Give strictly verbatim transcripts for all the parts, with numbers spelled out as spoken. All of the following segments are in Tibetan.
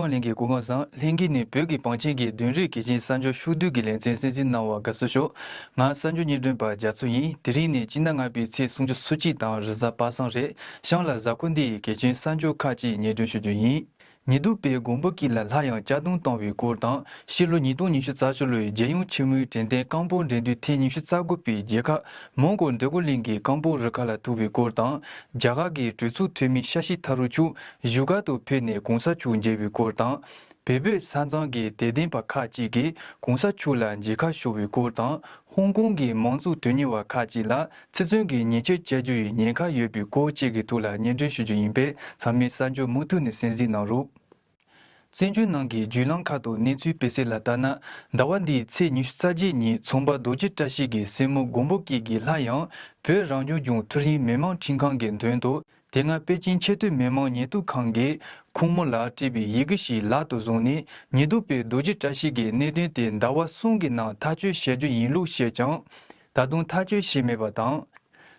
ལྷན་རྒྱས་སྐུ་ཁམས་བཟང་། ལྷན་རྒྱས་ནས་བོད་ཀྱི་བང་ཆེན་གྱི་བདུན་རེའི་གལ་ཆེན་གསར་འགྱུར་ཕྱོགས་བསྡུས་ཀྱི་ལེ་ཚན་གསན་གཟིགས་གནང་བར་དགའ་བསུ་ཞུ། ང་གསར་འགྱུར་སྙན་སྒྲོན་པ་རྒྱ་མཚོ་ཡིན། དེ་རིང་ནི་སྤྱི་ཟླ་ལྔ་པའི་ཚེས་སུམ་ཅུ་སོ་གཅིག་དང་རེས་གཟའ་པ་སངས་རེད། གཤམ་ལ་གཟའ་འཁོར་འདིའི་གལ་ཆེན་གསར་འགྱུར་ཁག་ཅིག་སྙན་སྒྲོན་ཞུ་རྒྱུ་ཡིན། ཉི་གདུགས་པས་མགོན་པོ་སྐྱིད་ལ་སླར་ཡང་གཅར་རྡུང་བཏང་བའི་སྐོར་དང་། ཕྱི་ལོ་ཉིས་སྟོང་ཉི་ཤུ་རྩ་བཞི་ལོའི་རྒྱལ་ཡོངས་ཆེན་མོའི་དྲན་རྟེན་རྐང་སྤོལ་འགྲན་བསྡུར་ཐེངས་ཉི་ཤུ་རྩ་དགུ་པའི་རྒྱལ་ཁབ་མོན་གྷོ་འདོད་རྒུ་གླིང་གི་རྐང་སྤོལ་རུ་ཁག་ལ་ཐུག་པའི་སྐོར་དང་། རྒྱ་གར་གྱི་གྲོས་ཚོགས་འཐུས་མི་ཤ་ཤི་ཐ་རུ་མཆོག་བཞུགས་སྒར་དུ་ཕེབས་ནས་གོང་ས་མཆོག་མཇལ་བའི་སྐོར་དང་། བལ་བོད་ས་མཚམས་ཀྱི་དད་ལྡན་པ་ཁག་ཅིག་གིས་གོང་ས་མཆོག་ལ་མཇལ་ཁ་ཞུ་བའི་སྐོར་དང་། ཧོང་ཀོང་གི་མང་གཙོ་དོན་གཉེར་བ་ཁག་ཅིག་ལ་ཚེ་བཙོན་གྱི་ཉེས་ཆད་བཅད་རྒྱུ་ཡི་ཉེན་ཁ་ཡོད་པའི་སྐོར་བཅས་ཀྱི་ཐོག་ལ་སྙན་སྒྲོན་ཞུ་རྒྱུ་ཡིན་པས། ཚང་མས་གསར་འགྱུར་མུ་མཐུད་ནས་གསན་གཟིགས་གནང་རོགས། བཙན་བྱོལ་ནང་གི་བརྒྱུད་ལམ་ཁག་ཏུ་གནས་ཚུལ་སྤེལ་གསལ་ལ་ལྟར་ན། ཟླ་བ་འདིའི་ཚེས་ཉི་ཤུ་རྩ་བརྒྱད་ཉིན་ཚོང་པ་རྡོ་རྗེ་བཀྲ་ཤིས་ཀྱི་སྲས་མོ་མགོན་པོ་སྐྱིད་ཀྱིས་སླར་ཡང་བོད་རང་སྐྱོང་ལྗོངས་མཐོ་རིམ་མི་དམངས་ཁྲིམས་ཁང་གི་མདུན་དུ། དེ་སྔ་པེ་ཅིང་ཆེས་མཐོའི་མི་དམངས་ཉེན་རྟོག་ཁང་གིས་ཁོང་མོ་ལ་སྤྲད་པའི་ཡི་གེ་ཞིག་ལག་ཏུ་བཟུང་ནས། ཉེན་རྟོག་པས་རྡོ་རྗེ་བཀྲ་ཤིས་ཀྱི་གནད་དོན་དེ་ཟླ་བ་གསུམ་གྱི་ནང་ཐག་གཅོད་བྱེད་རྒྱུ་ཡིན་ལུགས་བཤད་ཀྱང་། ད་དུང་ཐག་གཅོད་བྱས་མེད་པ་དང་།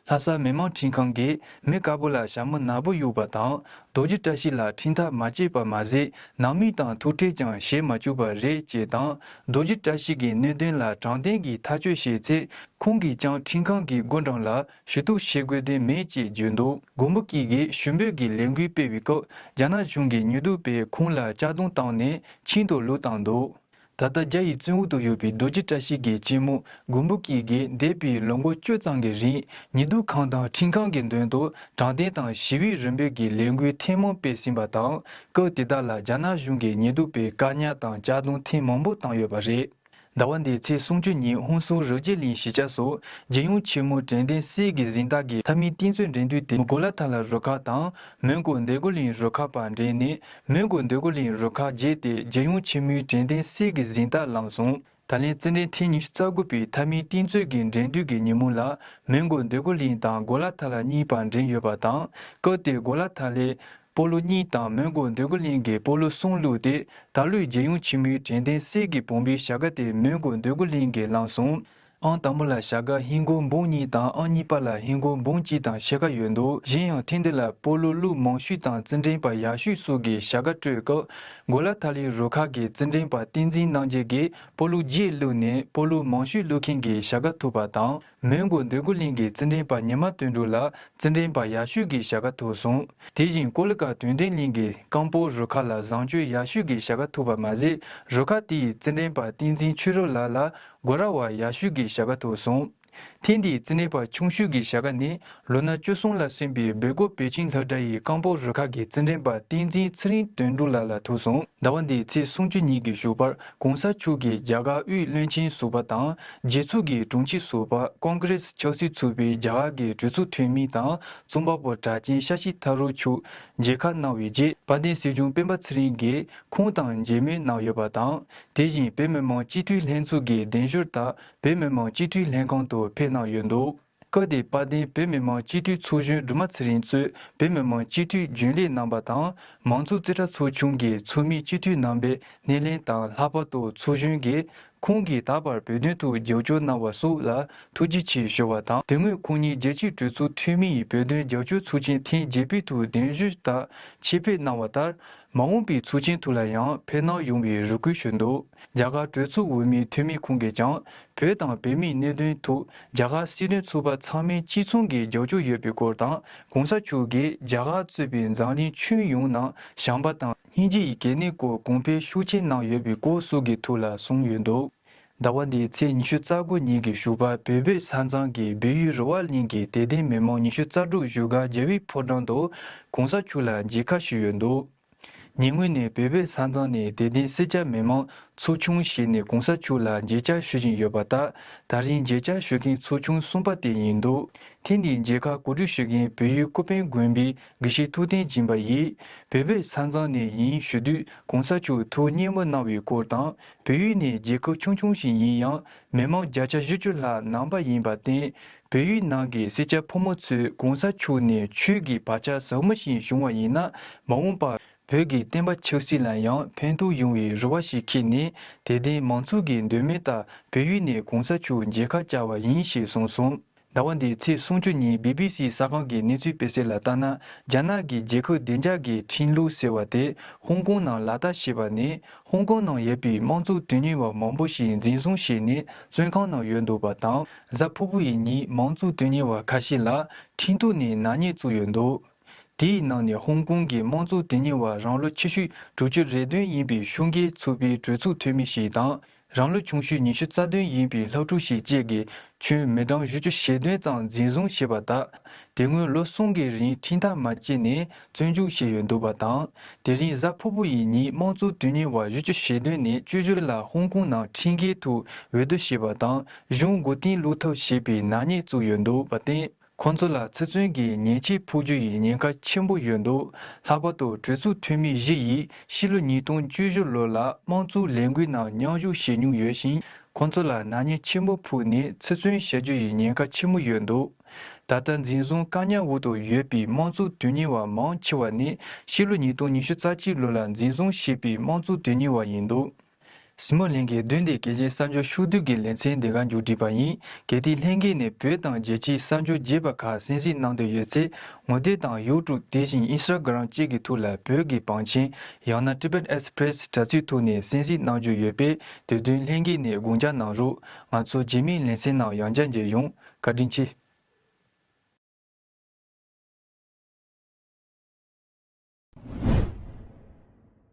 ལྷ་ས་མི་དམངས་ཁྲིམས་ཁང་གིས་མི་དཀར་པོ་ལ་ཞྭ་མོ་ནག་པོ་གཡོགས་པ་དང་། རྡོ་རྗེ་བཀྲ་ཤིས་ལ་ཁྲིམས་ཐག་མ་བཅད་པ་མ་ཟད། ནང་མི་དང་ཐུག་འཕྲད་ཀྱང་བྱེད་མ་བཅུག་པ་རེད་ཅེས་དང་། རྡོ་རྗེ་བཀྲ་ཤིས་ཀྱི་གནད་དོན་ལ་དྲང་བདེན་གྱིས་ཐག་གཅོད་བྱས་ཚེ། ཁོང་གིས་ཀྱང་ཁྲིམས་ཁང་གི་འགོ་འདྲེན་ལ་ཞུ་གཏུག་བྱེད་དགོས་དོན་མེད་ཅེས་བརྗོད་འདུག་མགོན་པོ་སྐྱིད་ཀྱིས་ཞུ་འབོད་ཀྱི་ལས་འགུལ་སྤེལ་བའི་སྐབས། རྒྱ་ནག་གཞུང་གི་ཉེན་རྟོག་པས་ཁོང་ལ་གཅར་རྡུང་བཏང་ནས་ཁྱིམ་དུ་ལོག་བཏང་འདུག་ད་ལྟ་རྒྱ་ཡི་བཙོན་འོག་ཏུ་ཡོད་པའི་རྡོ་རྗེ་བཀྲ་ཤིས་ཀྱི་གཅེན་མོ་མགོན་པོ་སྐྱིད་ཀྱིས་འདས་པའི་ལོ་འགོ་བཅུ་ཙམ་གྱི་རིང་། ཉེན་རྟོག་ཁང་དང་ཁྲིམས་ཁང་གི་མདུན་དུ་དྲང་བདེན་དང་ཞི་བའི་རེ་འབོད་ཀྱི་ལས་འགུལ་ཐེངས་མང་སྤེལ་ཟིན་པ་དང་། སྐབས་དེ་དག་ལ་རྒྱ་ནག་གཞུང་གི་ཉེན་རྟོག་པས་བཀག་ཉར་དང་གཅར་རྡུང་ཐེངས་མང་པོ་བཏང་ཡོད་པ་རེད། ཟླ་བ་འདིའི་ཚེས་སུམ་ཅུ་ཉིན་ཧུན་སུར་རི་རྗེ་གླིང་གཞིས་ཆགས་སུ་རྒྱལ་ཡོངས་ཆེན་མོའི་དྲན་རྟེན་གསེར་གྱི་གཟེངས་རྟགས་ཀྱི་མཐའ་མའི་རྟིང་རྩོད་འགྲན་བསྡུར་དེ། གོ་ལ་ཐ་ལ་རུ་ཁག་དང་མོན་གྷོ་འདོད་རྒུ་གླིང་རུ་ཁག་བར་འགྲན་ནས། མོན་གྷོ་འདོད་རྒུ་གླིང་རུ་ཁག་རྒྱལ་ཏེ། རྒྱལ་ཡོངས་ཆེན་མོའི་དྲན་རྟེན་གསེར་གྱི་གཟེངས་རྟགས་བླངས་སོང་། ད་ལན་རྩེད་འགྲན་ཐེངས་ཉི་ཤུ་རྩ་དགུ་པའི་མཐའ་མའི་རྟིང་རྩོད་ཀྱི་འགྲན་བསྡུར་གྱི་ཉིན་མོ་ལ། མོན་གྷོ་འདོད་རྒུ་གླིང་དང་གོ་ལ་ཐ་ལ་གཉིས་བར་འགྲན་ཡོད་པ་དང་། སྐབས་དེར་གོ་ལ་ཐ་ལས་སྤོ་ལོ་གཉིས་དང་། མོན་གྷོ་འདོད་རྒུ་གླིང་གིས་སྤོ་ལོ་གསུམ་བླུགས་ཏེ། ད་ལོའི་རྒྱལ་ཡོངས་ཆེན་མོའི་དྲན་རྟེན་གསེར་གྱི་བོང་བུའི་བྱ་དགའ་དེ་མོན་གྷོ་འདོད་རྒུ་གླིང་གིས་བླངས་སོང་། ཨང་དང་པོ་ལ་བྱ་དགའ་ཧིན་སྒོར་འབུམ་གཉིས་དང་། ཨང་གཉིས་པ་ལ་ཧིན་སྒོར་འབུམ་གཅིག་དང་ཕྱེད་ཀ་ཡོད་འདུག་གཞན་ཡང་ཐེངས་འདི་ལ་སྤོ་ལོ་བླུགས་མང་ཤོས་དང་རྩེད་འགྲན་པ་ཡག་ཤོས་སོགས་ཀྱི་བྱ་དགའ་སྤྲོད་སྐབས། གོ་ལ་ཐ་ལའི་རུ་ཁག་གི་རྩེད་འགྲན་པ་བསྟན་འཛིན་རྣམ་རྒྱལ་གྱིས་སྤོ་ལོ་བརྒྱད་བླུགས་ནས། སྤོ་ལོ་མང་ཤོས་བླུགས་མཁན་གྱི་བྱ་དགའ་ཐོབ་པ་དང་། མོན་གྷོ་འདོད་རྒུ་གླིང་གི་རྩེད་འགྲན་པ་ཉི་མ་དོན་གྲུབ་ལ་རྩེད་འགྲན་པ་ཡག་ཤོས་ཀྱི་བྱ་དགའ་ཐོབ་སོང་། དེ་བཞིན་ཀོ་ལི་ཀ་དོན་ལྡན་གླིང་གི་རྐང་སྤོལ་རུ་ཁག་ལ་བཟང་སྤྱོད་ཡག་ཤོས་ཀྱི་བྱ་དགའ་ཐོབ་པ་མ་ཟད། རུ་ཁག་དེའི་རྩེད་འགྲན་པ་བསྟན་འཛིན་ཆོས་རབ་ལགས་ལ་སྒོ་ར་བ་ཡག་ཤོས་ཀྱི་བྱ་དགའ་ཐོབ་སོང་། ཐེངས་འདིའི་རྩེད་འགྲན་པ་ཆུང་ཤོས་ཀྱི་བྱ་དགའ་ནི། ལོ་ན་བཅུ་གསུམ་ལ་སོན་པའི་སྦེལ་ཀོབ་པེ་ཅིང་སློབ་གྲྭ་ཡི་རྐང་སྤོལ་རུ་ཁག་གི་རྩེད་འགྲན་པ་བསྟན་འཛིན་ཚེ་རིང་དོན་གྲུབ་ལགས་ལ་ཐོབ་སོང་། ཟླ་བ་འདིའི་ཚེས་སུམ་ཅུ་ཉིན་གྱི་ཞོགས་པར། གོང་ས་མཆོག་གིས་རྒྱ་གར་དབུས་བློན་ཆེན་ཟུར་པ་དང་། རྒྱལ་ཚོགས་ཀྱི་དྲུང་ཆེ་ཟུར་པ། ཀོང་ཀི་རེ་སི་ཆབ་སྲིད་ཚོགས་པའི་རྒྱ་གར་གྱི་གྲོས་ཚོགས་འཐུས་མི་དང་རྩོམ་པ་པོ་གྲགས་ཅན་ཤ་ཤི་ཐ་རུ་མཆོག་མཇལ་ཁ་གནང་བའི་རྗེས། དཔལ་ལྡན་སྲིད་སྐྱོང་སྤེན་པ་ཚེ་རིང་གིས་ཁོང་དང་མཇལ་མོལ་གནང་ཡོད་པ་དང་། དེ་བཞིན་བོད་མི་མང་སྤྱི་འཐུས་ལྷན་ཚོགས་ཀྱི་གདན་ཞུ་ལྟར། བོད་མི་མང་སྤྱི་འཐུས་ལྷན་ཁང་དུ་ཕེབས་གནང་ཡོད་འདུག་སྐབས་དེར་དཔལ་ལྡན་བོད་མི་མང་སྤྱི་འཐུས་ཚོགས་གཞོན་སྒྲོལ་མ་ཚེ་རིང་གཙོས་བོད་མི་མང་སྤྱི་འཐུས་རྒྱུན་ལས་རྣམ་པ་དང་། མང་གཙོ་རྩིས་ཁྲ་ཚོགས་ཆུང་གི་ཚོགས་མི་སྤྱི་འཐུས་རྣམ་པས་སྣེ་ལེན་དང་། ལྷག་པར་དུ་ཚོགས་གཞོན་གྱིས་ཁོང་གིས་ད་བར་བོད་དོན་ཐོག་རྒྱབ་སྐྱོར་གནང་བ་སོགས་ལ་ཐུགས་རྗེ་ཆེ་ཞུ་བ་དང་། དེ་སྔོན་ཁོང་ཉིད་རྒྱལ་སྤྱིའི་གྲོས་ཚོགས་འཐུས་མི་ཡི་བོད་དོན་རྒྱབ་སྐྱོར་ཚོགས་ཆེན་ཐེངས་བརྒྱད་པའི་ཐོག་གདན་ཞུ་ལྟར་ཆེད་ཕེབས་གནང་བ་ལྟར། མ་འོངས་པའི་ཚོགས་ཆེན་ཐོག་ལ་ཡང་ཕེབས་གནང་ཡོང་བའི་རེ་སྐུལ་ཞུས་འདུག་རྒྱ་གར་གྲོས་ཚོགས་འོས་མིའི་འཐུས་མི་ཁོང་གིས་ཀྱང་། བོད་དང་བོད་མིའི་གནད་དོན་ཐོག་རྒྱ་གར་སྲིད་དོན་ཚོགས་པ་ཚང་མས་གཅིག་མཚུངས་ཀྱི་རྒྱབ་སྐྱོར་ཡོད་པའི་སྐོར་དང་། གོང་ས་མཆོག་གིས་རྒྱ་གར་གཙོས་པའི་འཛམ་གླིང་ཁྱོན་ཡོངས་ནང་བྱམས་པ་དང་སྙིང་རྗེ་ཡི་གལ་གནད་སྐོར་གོང་འཕེལ་ཤུགས་ཆེ་གནང་ཡོད་པའི་སྐོར་སོགས་ཀྱི་ཐོག་ལ་གསུངས་ཡོད་འདུག་ཟླ་བ་འདིའི་ཚེས་ཉི་ཤུ་རྩ་དགུ་ཉིན་གྱི་ཞོགས་པར་བལ་བོད་ས་མཚམས་ཀྱི་བལ་ཡུལ་རི་བ་གླིང་གི་དད་ལྡན་མི་མང་ཉི་ཤུ་རྩ་དྲུག་བཞུགས་སྒར་རྒྱལ་བའི་ཕོ་བྲང་དུ་གོང་ས་མཆོག་ལ་མཇལ་ཁ་ཞུས་ཡོད་འདུག་ཉེ་སྔོན་ནས་བལ་བོད་ས་མཚམས་ནས་དད་ལྡན་སེར་སྐྱ་མི་མང་ཚོགས་ཆུང་བྱས་ནས་གོང་ས་མཆོག་ལ་མཇལ་བཅར་ཞུ་བཞིན་ཡོད་པ་ལྟར། ད་རིང་མཇལ་བཅར་ཞུ་མཁན་ཚོགས་ཆུང་གསུམ་པ་དེ་ཡིན་འདུག་ཐེངས་འདིའི་མཇལ་ཁ་གོ་སྒྲིག་ཞུ་མཁན་བལ་ཡུལ་ཀུ་ཕན་དགོན་པའི་དགེ་བཤེས་ཐུབ་བསྟན་སྦྱིན་པ་ཡིས། བལ་བོད་ས་མཚམས་ནས་ཡིན་ཞུ་དུས། གོང་ས་མཆོག་ཐུགས་མཉེས་པོ་གནང་བའི་སྐོར་དང་། བལ་ཡུལ་ནི་རྒྱལ་ཁབ་ཆུང་ཆུང་ཞིག་ཡིན་ཡང་། མི་མང་བརྒྱ་ཆ་བཞི་བཅུ་ལྷག་ནང་པ་ཡིན་པར་བརྟེན། བལ་ཡུལ་ནང་གི་སེར་སྐྱ་ཕོ་མོ་ཚོས་གོང་ས་མཆོག་ནས་ཆོས་ཀྱི་བག་ཆགས་ཟབ་མོ་ཞིག་བྱུང་བ་ཡིན་ན། མ་འོངས་པར་བོད་ཀྱི་བསྟན་པ་ཆབ་སྲིད་ལ་ཡང་ཕན་ཐོགས་ཡོང་བའི་རེ་བ་ཞིག་འཁྱེར་ནས། དད་ལྡན་མང་ཚོགས་ཀྱི་འདོད་མོས་ལྟར་བལ་ཡུལ་ནས་གོང་ས་མཆོག་མཇལ་ཁ་བཅར་བ་ཡིན་ཞེས་གསུངས་སོང་། ཟླ་བ་འདིའི་ཚེས་སུམ་ཅུ་ཉིན་བི་བི་སི་གསར་ཁང་གི་གནས་ཚུལ་སྤེལ་གསལ་ལ་ལྟར་ན། རྒྱ་ནག་གི་རྒྱལ་ཁབ་བདེ་འཇགས་ཀྱི་ཁྲིམས་ལུགས་ཟེར་བ་དེ་ཧོང་ཀོང་ནང་ལག་བསྟར་བྱས་པ་ནི། ཧོང་ཀོང་ནང་ཡོད་པའི་དམངས་གཙོ་དོན་གཉེར་བ་མང་པོ་ཞིག་འཛིན་བཟུང་བྱས་ནས་བཙོན་ཁང་ནང་ཡོད་འདུག་པ་དང་། གཟའ་ཕུར་བུ་ཡི་ཉིན་དམངས་གཙོ་དོན་གཉེར་བ་ཁ་ཤས་ལ་ཁྲིམས་གཏུག་ནས་ནག་ཉེས་བཙུགས་ཡོད་འདུག་དེའི་ནང་ནས་ཧོང་ཀོང་གི་དམངས་གཙོ་དོན་གཉེར་བ་རང་ལོ་ཆེ་ཤོས་དྲུག་ཅུ་རེ་བདུན་ཡིན་པའི་ཤོ་འགས་ཚུད་པའི་གྲོས་ཚོགས་འཐུས་མི་ཞིག་དང་། རང་ལོ་ཆུང་ཤོས་ཉི་ཤུ་རྩ་བདུན་ཡིན་པའི་སློབ་ཕྲུག་ཞིག་བཅས་ཀྱིས་ཁྱོན་མི་གྲངས་བཞི་བཅུ་ཞེ་བདུན་ཙམ་འཛིན་བཟུང་བྱས་པ་དང་། དེ་སྔོན་ལོ་གསུམ་གྱི་རིང་ཁྲིམས་ཐག་མ་བཅད་ནས་བཙོན་འཇུག་བྱས་ཡོད་འདུག་པ་དང་། དེ་རིང་གཟའ་ཕུར་བུ་ཡི་ཉིན་དམངས་གཙོ་དོན་གཉེར་བ་བཞི་བཅུ་ཞེ་བདུན་ནས་བཅུ་བཞི་ལ་ཧོང་ཀོང་ནང་ཁྲིམས་འགལ་ཐོག་འོས་བསྡུ་བྱས་པ་དང་། གཞུང་མགོ་རྟིང་བསླུག་ཐབས་བྱས་པའི་ནག་ཉེས་བཙུགས་ཡོད་འདུག་པ་བརྟེན། ཁོང་ཚོ་ལ་ཚེ་བཙོན་གྱི་ཉེས་ཆད་ཕོག་རྒྱུ་ཡི་ཉེན་ཁ་ཆེན་པོ་ཡོད་འདུག་ལྷག་པར་དུ་གྲོས་ཚོགས་འཐུས་མི་བཞི་ཡིས་ཕྱི་ལོ་ཉིས་སྟོང་བཅུ་བཞི་ལོ་ལ་དམངས་གཙོའི་ལས་འགུལ་ནང་མཉམ་ཞུགས་བྱེད་མྱོང་ཡོད་ཞིང་། ཁོང་ཚོ་ལ་ནག་ཉེས་ཆེན་པོ་ཕོག་ནས་ཚེ་བཙོན་བྱ་རྒྱུ་ཡི་ཉེན་ཁ་ཆེན་པོ་ཡོད་འདུག་ད་ལྟ་འཛིན་བཟུང་བཀག་ཉར་འོག་ཏུ་ཡོད་པའི་དམངས་གཙོ་དོན་གཉེར་བ་མང་ཆེ་བ་ནི་ཕྱི་ལོ་ཉིས་སྟོང་ཉི་ཤུ་རྩ་གཅིག་ལོ་ལ་འཛིན་བཟུང་བྱས་པའི་དམངས་གཙོ་དོན་གཉེར་བ་ཡིན་འདུག་གཟིགས་མོ་ལྷན་རྒྱས། བདུན་དེ་གལ་ཆེའི་གསར་འགྱུར་ཤོག་དུས་ཀྱི་ལེ་ཚན་འདི་ག་མཇུག་སྒྲིལ་པ་ཡིན། གལ་ཏེ་ལྷན་རྒྱས་ནས་བོད་དང་རྒྱལ་སྤྱིའི་གསར་འགྱུར་རྒྱས་པ་ཁག་གསན་གཟིགས་གནང་འདོད་ཡོད་ཚེ། ངོ་དེབ་དང་ཡུ་ཊུབ། དེ་བཞིན་ཨིན་སི་ཊ་གྷི་རམ་བཅས་ཀྱི་ཐོག་ལ་བོད་ཀྱི་བང་ཆེན། ཡང་ན་Tibet Express དྲ་ཚིགས་ཐོག་ནས་གསན་གཟིགས་གནང་རྒྱུ་ཡོད་པས། དེ་དོན་ལྷན་རྒྱས་ནས་དགོངས་འཇགས་གནང་རོགས། ང་ཚོ་རྗེས་མའི་ལེ་ཚན་ནང་ཡང་བསྐྱར་མཇལ་ཡོང་། བཀའ་དྲིན་ཆེ།